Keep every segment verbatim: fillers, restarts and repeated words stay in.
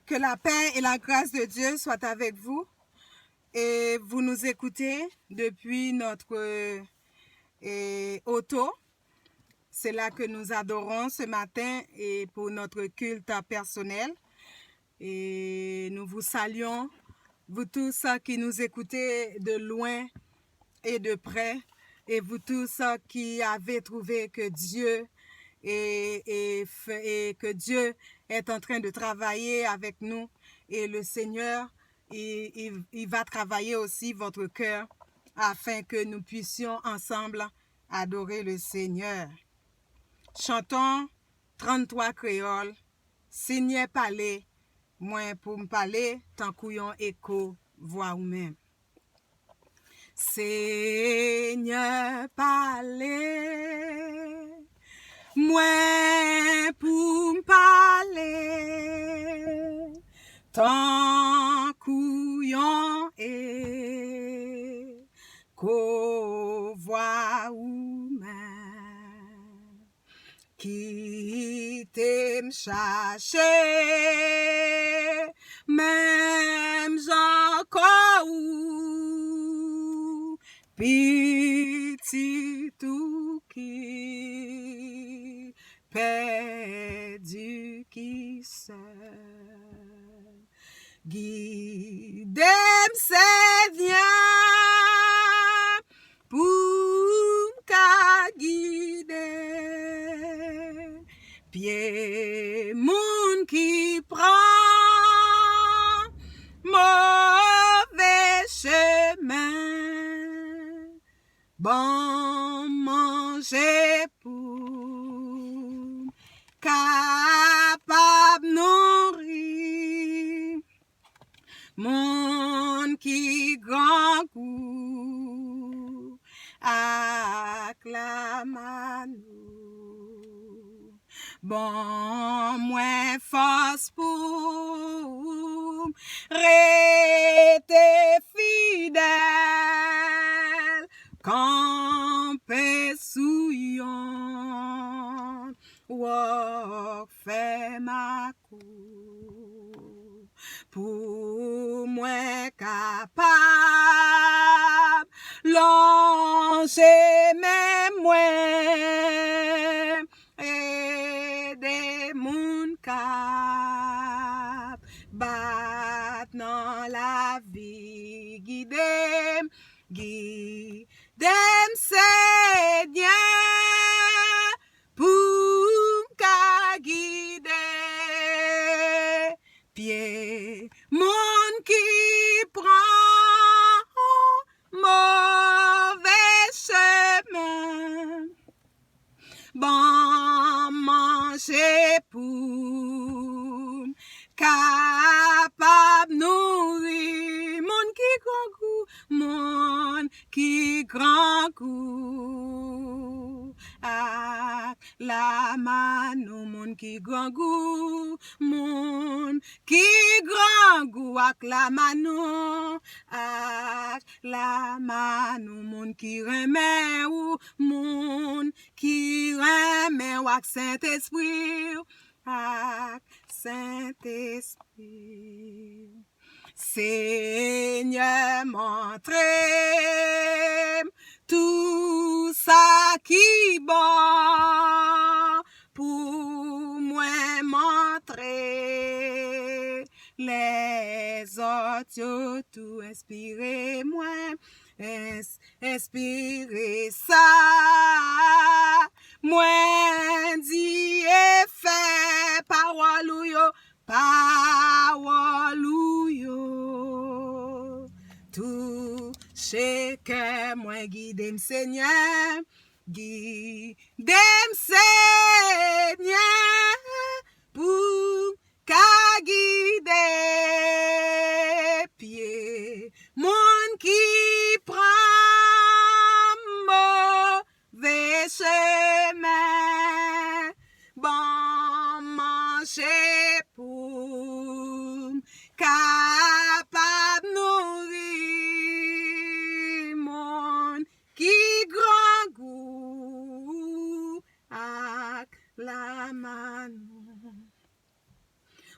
Que la paix et la grâce de Dieu soient avec vous. Et vous nous écoutez depuis notre euh, auto. C'est là que nous adorons ce matin et pour notre culte personnel. Et nous vous saluons, vous tous euh, qui nous écoutez de loin et de près, et vous tous euh, qui avez trouvé que Dieu et, et, et que Dieu est en train de travailler avec nous et le Seigneur, il, il, il va travailler aussi votre cœur afin que nous puissions ensemble adorer le Seigneur. Chantons trente-trois créoles. Senyè pale, mwen pou m pale tankou yon eko vwa ou menm. Senyè pale, mwen pou m pale tankou yon eko vwa ou menm. Kite m chache menm jan kò ou, pitit ou ki pèdi, ki sèl. Gide m, Senyè, pou m ka gide pye moun ki pran move chemen. Ban m manje pou m kapab nouri moun ki grangou ak lamanou. Ban mwen fòs pou m rete fidèl, kanpe sou yon wòk fèm ak ou, pou mwen kapab lonje men mwen, ede moun k ap bat nan lavi. Gide m, gide m, Senyè, pou m ka gide pye moun ki pran move chemen. Ban m manje pou m kapab nouri moun ki grangou, moun ki grangou ak lamanou, moun ki grangou, moun ki grangou ak lamanou, ak lamanou, moun ki renmen ou, moun ki renmen w ak Sentespri w, ak Sentespri w. Senyè, montre m tou sa ki bon pou mwen, montre lèzòt yo tou, enspire mwen, ens-, enspire sa mwen di e fè, pawòl ou yo, pawòl ou yo touche kè mwen. Gide m, Senyè, gide m, Senyè, pou m ka gide pye moun ki pran move chemen. Ban m manje pou m kapab nouri moun ki grangou ak lamanou.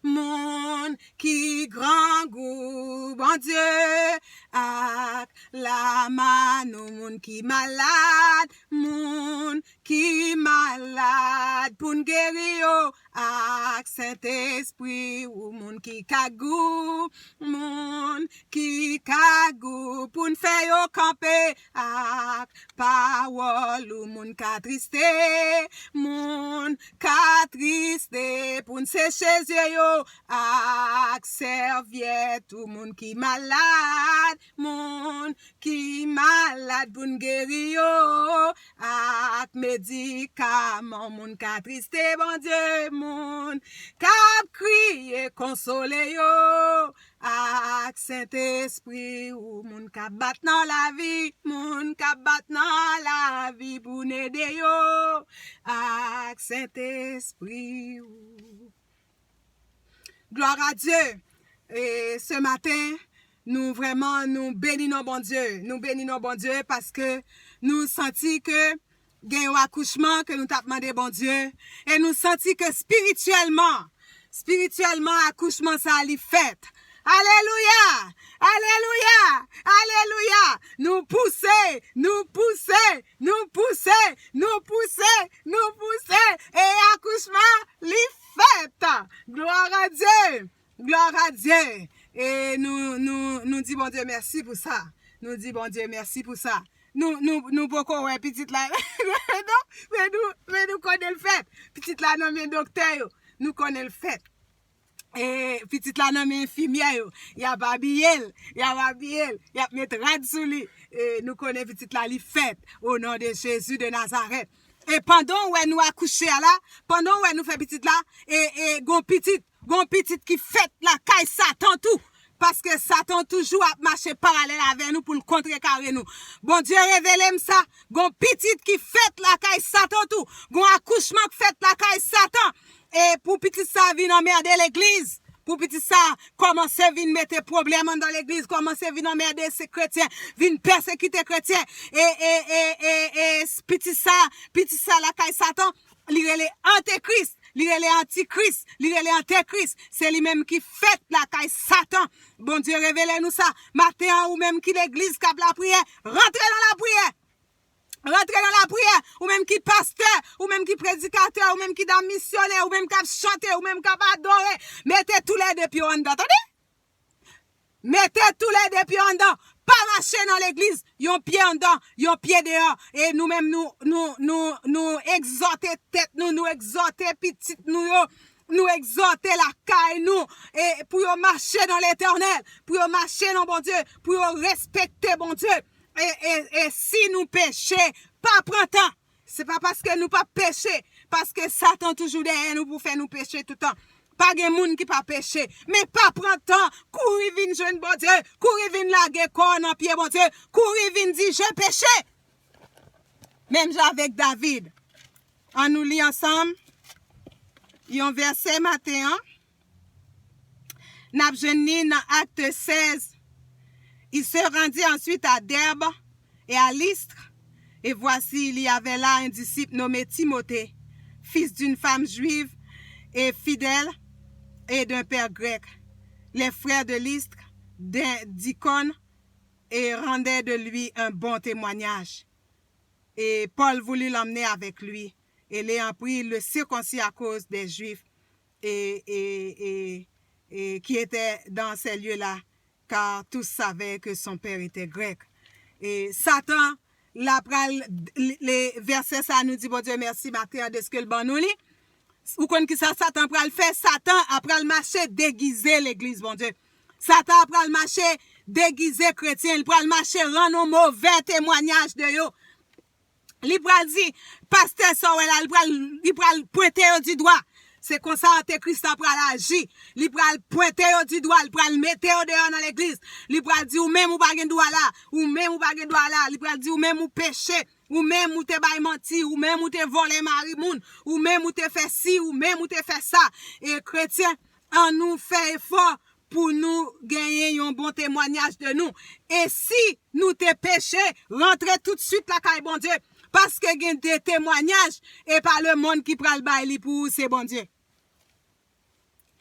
Moun ki grangou, Bondye, ak lama nou moun ki malad, moun ki malad pou n geri yo, ak Sentespri ou moun ki ka gou, moun ki ka gou pou n fè yo kanpe, ak pawòl ou moun ka triste, moun ka triste pou n seche zye yo, ak sèvyèt ou moun ki malad, moun ki malad pou n geri yo, ak medikaman moun ka triste, Bondye, moun k ap kriye konsole yo, ak Sentespri ou moun k ap bat nan lavi, moun k ap bat nan lavi pou n ede yo, ak Sentespri ou. Gloire à Dieu. E se maten, nou vrèman, nou beni non Bondye. Nou beni non Bondye paske nou santi ke gen yon akouchman ke nou t ap mande Bondye. E nou santi ke espirityèlman, espirityèlman, akouchman sa a li fèt. Alelouya! Alelouya! Alelouya! Nou pouse! Nou pouse! Nou pouse! Nou pouse! Nou pouse! E akouchman li fèt! Gloire à Dieu! Gloire à Dieu! E nou, nou, nou di Bondye mèsi pou sa. Nou di Bondye mèsi pou sa. Nou, nou, nou poko wè pitit la. Non, men nou, men nou konnen l fèt. Pitit la nan men doktè yo. Nou konnen l fèt. E pitit la nan men enfimyè yo. Y ap abiye l. Y ap abiye l. Y ap met rad sou li. E nou konnen pitit la, li fèt. O non de Jezi de Nazarèt. E pandan w wè nou akouche a la, pandan w wè nou fè pitit la, e, e gon pitit, gon pitit ki fèt lakay Satan tou. Paske Satan toujou ap mache paralèl avè nou pou l kontrekare nou. Bondye revele m sa, gon pitit ki fèt lakay Satan tou. Gon akouchman k fèt lakay Satan. E pou pitit sa vin anmède legliz, pou pitit sa kòmanse vin mete pwoblèm anndan legliz, kòmanse vin anmède se kretyen, vin pèsekite kretyen. E, e, e, e, e pitit sa, pitit sa lakay Satan, li rele antikris, li rele antikris, li rele antikris. Se li menm ki fèt lakay Satan. Bondye revele nou sa. Maten an, ou menm ki legliz k ap lapriyè, rantre nan lapriyè. Rantre nan lapriyè. Ou menm ki pastè, ou menm ki predikatè, ou menm ki dam misyonè, ou menm k ap chante, ou menm k ap adore. Mete toulède pye w anndan, tande? Mete toulède pye w anndan. Pa mache nan legliz. Yon pye anndan, yon pye deyò. E nou menm, nou, nou, nou, nou egzòte tèt nou, nou egzòte pitit nou yo, nou egzòte lakay nou, e pou yo mache nan Letènèl, pou yo mache nan Bondye, pou yo respekte Bondye. E, e, e si nou peche, pa pran tan. Se pa paske nou p ap peche, paske Satan toujou dèyè nou pou fè nou peche toutan. Pa gen moun ki pa peche, men pa pran tan, kouri vin jwenn Bondye, kouri vin lage kò w nan pye Bondye, kouri vin di, "Je péché." Menm jan avèk David. An nou li ansanm yon vèsè maten an. N ap jwenn li nan Acte seize. Il se rendit ensuite à Derbe et à Lystre, et voici, il y avait là un disciple nommé Timothée, fils d'une femme juive et fidèle et d'un père grec. Les frères de Lystre, d'un d'Icône, et rendaient de lui un bon témoignage. Et Paul voulut l'emmener avec lui, et l'ayant pris, il le circoncit à cause des Juifs, et, et, et, et qui étaient dans ces lieux-là, car tous savaient que son père était grec. E Satan, la pral, le, le, vèsè sa nou di Bondye mèsi maten an deske l ban nou li. Ou konn ki sa Satan pral fè? Satan a pral mache degize legliz Bondye. Satan a pral mache degize kretyen. Li pral mache rann yon move temwayaj de yo. Li pral di, pastè sa w wè la, li pral, li pral pwente yo di dwa. Se konsa antikris la pral aji. Li pral pwente yo di dwa, li pral mete yo deyò nan legliz. Li pral di, "Ou menm ou pa gen dwa la, ou menm ou pa gen dwa la." Li pral di, "Ou menm ou peche, ou menm ou te bay manti, ou menm ou te vòlè mari moun, ou menm ou te fè si, ou menm ou te fè sa." E kretyen, ann nou fè efò pou nou genyen yon bon temwayaj de nou. E si nou te peche, rantre toutswit lakay Bondye, paske gen de temwayaj, e pa lemonn ki pral bay li pou ou, se Bondye.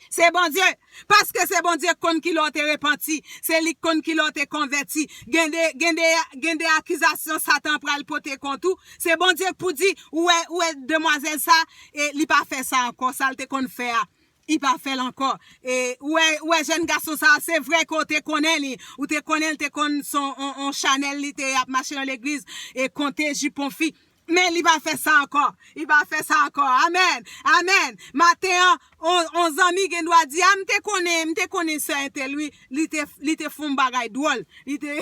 Se Bondye. Paske se Bondye k konn ki lè w te repanti. Se li k konn ki lè w te konvèti. Gen de, gen de, gen de akizasyon Satan pral pote kont ou. Se Bondye k pou di, ou wè, ou wè demwazèl sa, e li pa fè sa ankò, sa l te konn fè a. Li pa fè l ankò. E ou wè, ou wè jèn gason sa, se vre ke w te konnen li. Ou te konnen l te konn son on, on chanèl li te ap mache nan legliz e konte jipon fi. Men li pa fè sa ankò. Li pa fè sa ankò. Amèn. Amèn. Maten an, on, on zanmi gen dwa di, a, m te konnen, m te konnen sè entèl, wi. Li te, li te fè yon bagay dwòl. Li te,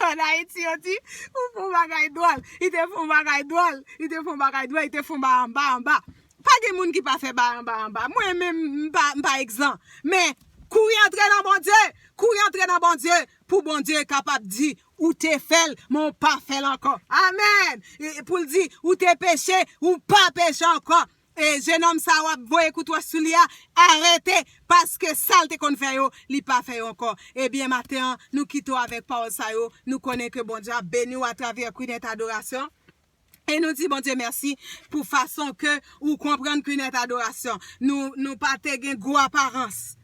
an Ayiti, yo di, ou fè yon bagay dwòl. Li te fè yon bagay dwòl. Li te fè yon bagay dwòl. Li te fè yon bagay anba, anba. Pa gen moun ki pa fè bagay anba, anba. Mwen menm, m pa, m pa egzan. Men, kouri antre nan Bondye. Kouri antre nan Bondye. Pou Bondye kapab di, ou te fè l, men ou pa fè l ankò. Amèn. E pou l di, ou te peche, ou pa peche ankò. E jennonm sa w ap voye koutwòch sou li a, arete, paske sa l te konn fè yo, li pa fè yo ankò. Ebyen, maten an, nou kite w avèk pawòl sa yo, nou konnen ke Bondye ap beni w atravè Kwinèt Adorasyon. E nou di Bondye mèsi pou fason ke ou konprann Kwinèt Adorasyon. Nou, nou pa te gen gwo aparans.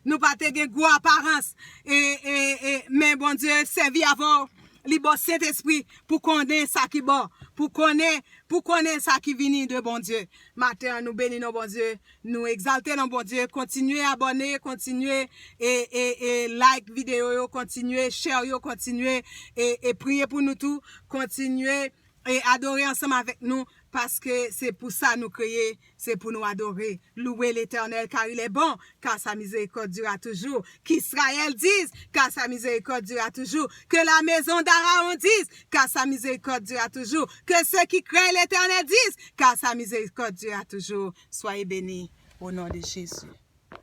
Nou pa te gen gwo aparans. E, e, e, men Bondye sèvi avè w. Li ba w Sentespri pou konnen sa ki bon. Pou konnen, pou konnen sa ki vini de Bondye. Maten an, nou beni non Bondye. Nou egzalte non Bondye. Kontinye abòne, kontinye e, e, e like videyo yo, kontinye share yo, kontinye e, e priye pou nou tou. Kontinye e adore ansanm avèk nou, paske se pou sa nou kreye, se pou nou adore. Louez l'Éternel, car il est bon, car sa miséricorde durera toujours. Qu'Israël dise, car sa miséricorde durera toujours. Que la maison d'Aaron dise, car sa miséricorde durera toujours. Que ceux qui craignent l'Éternel disent, car sa miséricorde durera toujours. Soyez bénis au nom de Jésus.